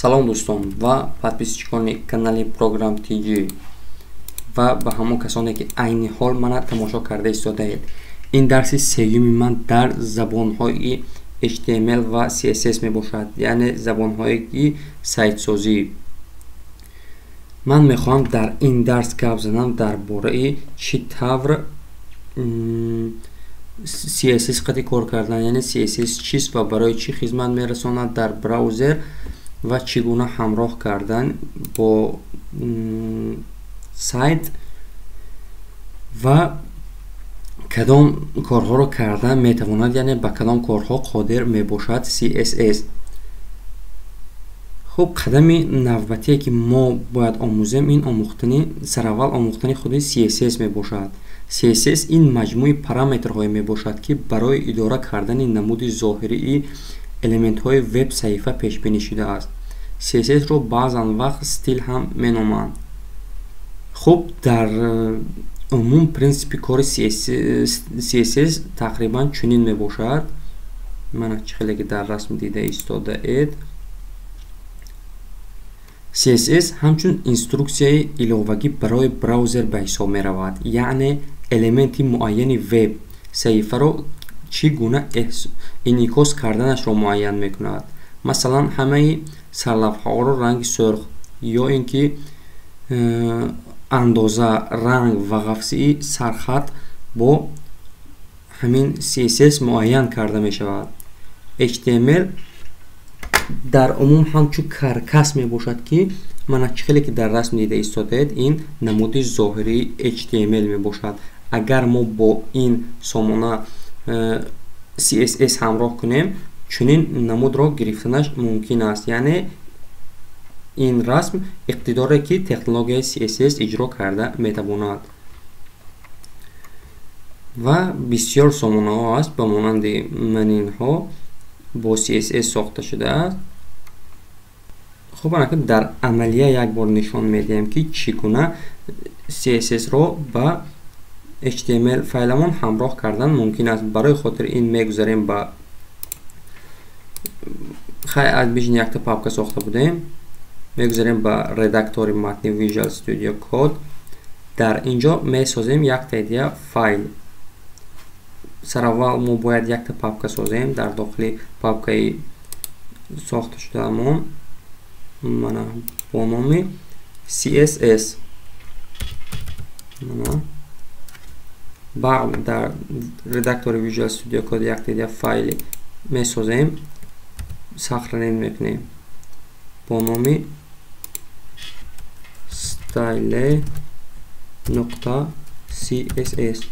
Салом дӯстон ва подписчикони канали Программ ТЖ ва ба ҳамон касоне, ки айни ҳол мана тамошо карда истодаед. Ин дарси сеюми ман дар забонҳои HTML ва CSS мебошад, яъне забонҳои сайтсозӣ. Ман мехоҳам дар ин дарс гап занам дар бораи чӣ тавр CSS қати кор кардан, яъне CSS чист ва барои чӣ хизмат мерасонад дар браузер ва чӣ гуна ҳамроҳ кардан бо сайт ва кадом корҳоро кардан метавонад, яъне ба кадом корҳо қодир мебошад CSS. Хуб, қадами навбатие, ки мо бояд омӯзем, ин омӯхтани сараввал омӯхтани худи CSS мебошад. CSS ин маҷмӯи параметрҳое мебошад, ки барои идора кардани намуди зоҳирии элементҳои веб-саҳифа пешбинӣ шудааст. CSS-ро баъзан вақт стил ҳам меноманд. Хуб, дар умум принсипи кори CSS тақрибан чунин мебошад. Мана чӣ хеле ки дар расм дида истодаед. CSS ҳамчун инструксияи иловагӣ барои браузер ба ҳисоб меравад, яъне элементи муайяни веб саҳифаро чӣ гуна инъикос карданашро муайян мекунад. Масалан, ҳамаи сарлавҳаҳоро ранги сурх ё ин ки андоза, ранг ва ғафсии сархат бо ҳамин CSS муайян карда мешавад. HTML дар умум ҳамчун каркас мебошад, ки мана чӣ хеле ки дар расм дида истодаед, ин намуди зоҳирии HTML мебошад. Агар мо бо ин сомона CSS ҳамроҳ кунем, чунин намудро гирифтанаш мумкин аст. Яъне ин расм иқтидоре, ки технологияи CSS иҷро карда метавонад. Ва бисёр сомонаҳо аст, ба монанди манинҳо бо CSS сохта шудааст. Хуб, анаки дар амалия як бор нишон медиҳем, ки чӣ гуна CSS-ро ба HTML файламон ҳамроҳ кардан мумкин аст. Барои хотири ин мегузарем ба хай аз бижни якта папка сохта будем. Мегузарем ба редактори матни Visual Studio Code. Дар ин ҷо месозем якта идея файл. Сараввал мо бояд якта папка созем дар дохили папкаи сохта шудаамон, мана бо номи CSS. Мана баъд дар редактори Visual Studio Code якта идея файли месозем, сохранен мекунем бо номи style.css.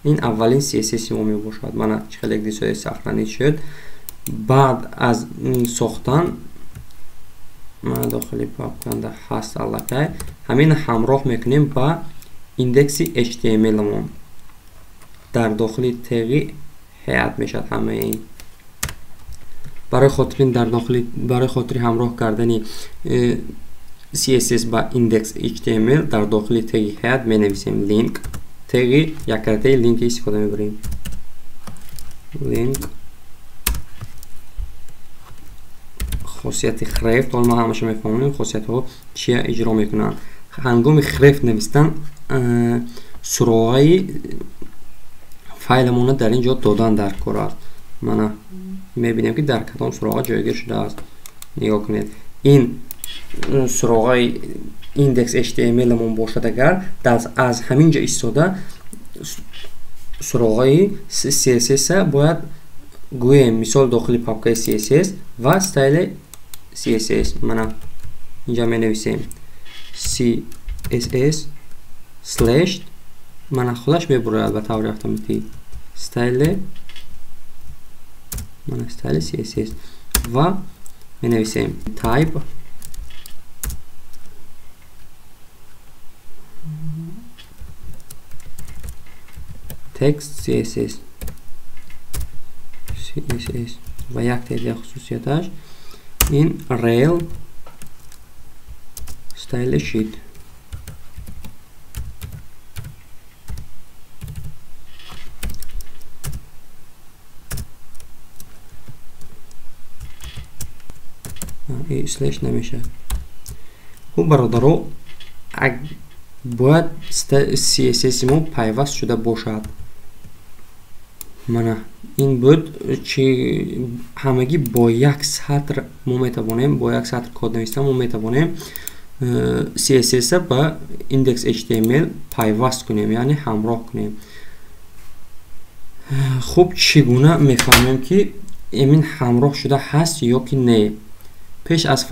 Ин аввалин CSS мо мебошад. Мана чӣ хеле дисои сохранӣ шуд. Баъд аз сохтан мана дохили папканда ҳаст аллакай, ҳамин ҳамроҳ мекунем ба индекси HTML-мон. Дар дохили теги ҳайат мешавад ҳамаи ин. Барои хотири дар дохили барои хотири ҳамроҳ кардани CSS ба индекс HTML дар дохили теги ҳайат менависем link, теги яккаратаи линки истифода мебарем. Link хосияти href, ҳол мо ҳамаша мефаҳмонем хосиятҳо чия иҷро мекунанд. Ҳангоми href навистан суроғаи файламонро дар ин ҷо додан дар кор аст. Мана мебинем, ки дар кадом суроға ҷойгир шудааст. Нигоҳ кунед, ин суроғаи индекс HTML-мон бошад, агар аз ҳамин ҷо истода суроғаи CSS-а бояд гӯем, мисол дохили папкаи CSS ва стайли CSS. Мана инҷа менависем CSS слеш, мана худаш мебурояд ба таври автоматӣ стайли, мана стайли CSS ва менависем type text CSS CSS ва як теъдод хусусияташ ин rel style sheet. Слэш намешавад. Хуб, бародаро, бояд CSS мо пайваст шуда бошад. Мана ин буд чи ҳамагӣ бо як сатр мо метавонем, бо як сатр код нависта мо метавонем CSS ба index HTML пайваст кунем, яъне ҳамроҳ кунем. Хуб, чӣ гуна мефаҳмем, ки ин ҳамроҳ шуда ҳаст ё ки не? Пеш аз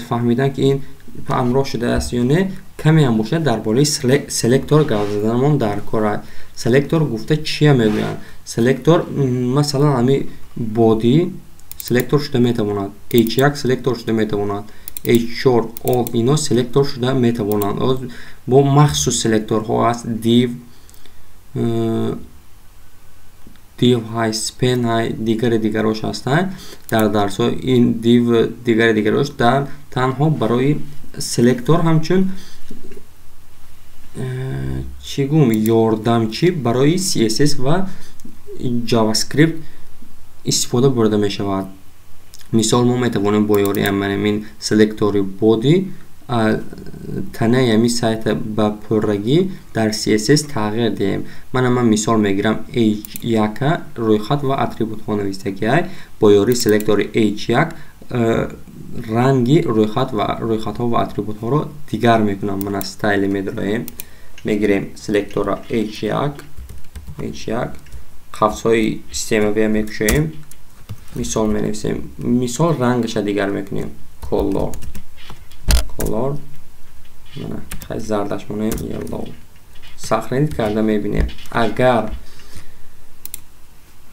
фаҳмидан, ки ин ҳамроҳ шудааст ё не, каме ҳам бошад дар бораи селектор гап заданамон дар кор аст. Селектор гуфта чия мегӯянд? Селектор, масалан, ҳами body селектор шуда метавонад, h1 селектор шуда метавонад, h4, all, ино селектор шуда метавонанд. Бо махсус селекторҳо аст: div ҳай, span ҳай, дигари дигарош ҳастанд. Дар дарсҳо ин div, дигари дигарош дар танҳо барои селектор ҳамчун чӣ гум ёрдамчӣ барои CSS ва JavaScript истифода бурда мешавад. Мисол, мо метавонем бо ёрии ҳамин селектори body танаи ҳамин сайта ба пуррагӣ дар CSS тағйир диҳем. Мана, ман мисол мегирам h1, рӯйхат ва атрибутҳо навистагиай. Бо ёрии селектори h1 ранги рӯйхат ва рӯйхатҳо ва атрибутҳоро дигар мекунам. Мана, style медроем, мегирем селектора h1, h1, қавсҳои системавия мекушоем, мисол менависем, мисол, рангаша дигар мекунем, color, мана, хай, зардаш монем, yellow. Сохранить карда мебинем.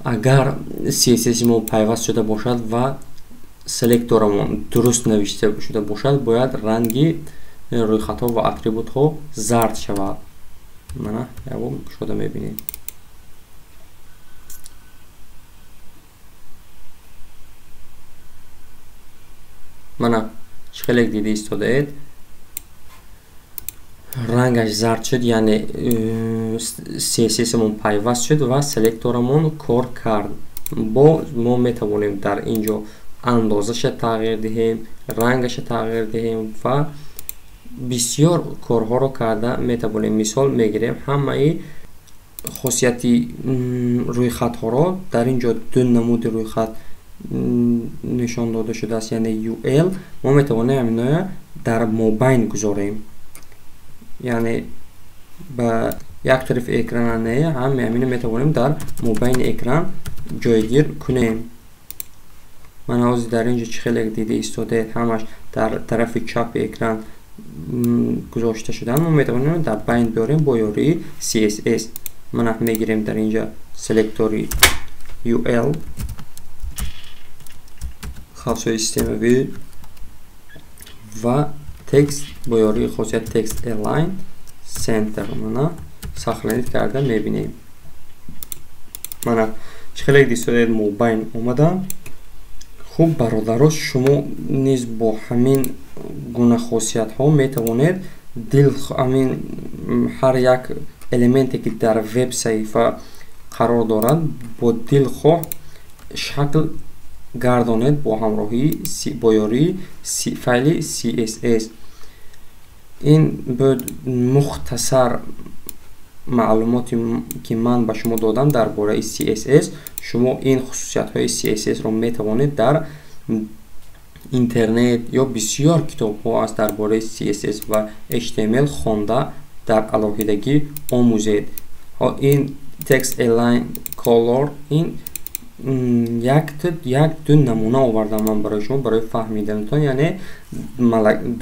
Агар CSS мо пайваст шуда бошад ва селекторамон дуруст навишта шуда бошад, бояд ранги рӯйхатҳо ва атрибутҳо зард шавад. Мана, ябо кушода мебинем. Мана, чӣ хеле дида истодаед, рангаш зард шуд, яъне CSS-мон пайваст шуд ва селекторамон кор кард. Бо мо метавонем дар ин ҷо андозаша тағйир диҳем, рангаша тағйир диҳем ва бисёр корҳоро карда метавонем. Мисол мегирем ҳамаи хосияти рӯйхатҳоро. Дар ин ҷо ду намуди рӯйхат нишон дода шудааст, яъне ul. Мо метавонем ҳаминоя дар мобайн гузорем, яъне ба як тарафи экрана не, ҳамаи ҳамино метавонем дар мобайни экран ҷойгир кунем. Ман ҳозир дар ин ҷо чӣ хеле дида истодаед, ҳамаш дар тарафи чапи экран гузошта шуданд. Мо метавонем дар байн биёрем бо ёрии CSS. Мана, мегирем дар ин ҷо селектори ul, хавсҳои системавӣ ва text, бо ёрии хосият text align center. Мана, сохранить карда мебинем. Мана, чӣ хеле дистодаед, мобайн омадам. Хуб, бародаро, шумо низ бо ҳамин гуна хосиятҳо метавонед дил ҳамин ҳар як элементе, ки дар веб саҳифа қарор дорад, бо дилхоҳ шакл гардонед бо ҳамроҳии бо ёрии файли CSS. Ин буд мухтасар маълумоте, ки ман ба шумо додам дар бораи CSS. Шумо ин хусусиятҳои CSS-ро метавонед дар интернет ё бисёр китобҳо аст дар бораи CSS ва HTML хонда, дар алоҳидагӣ омӯзед. Ин text align color, ин як ду намуна овардам ман барои шумо, барои фаҳмиданатон, яъне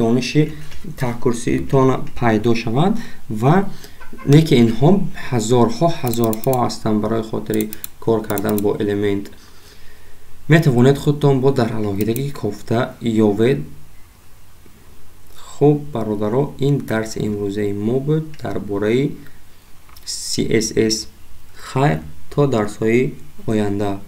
дониши таҳкурситон пайдо шавад. Ва не ки инҳо ҳазорҳо, ҳазорҳо ҳастанд. Барои хотири кор кардан бо элемент метавонед худтон бо дар алоҳидагӣ кофта ёвед. Хуб, бародаро, ин дарси имрӯзаи мо буд дар бораи CSS. Хайр, то дарсҳои оянда.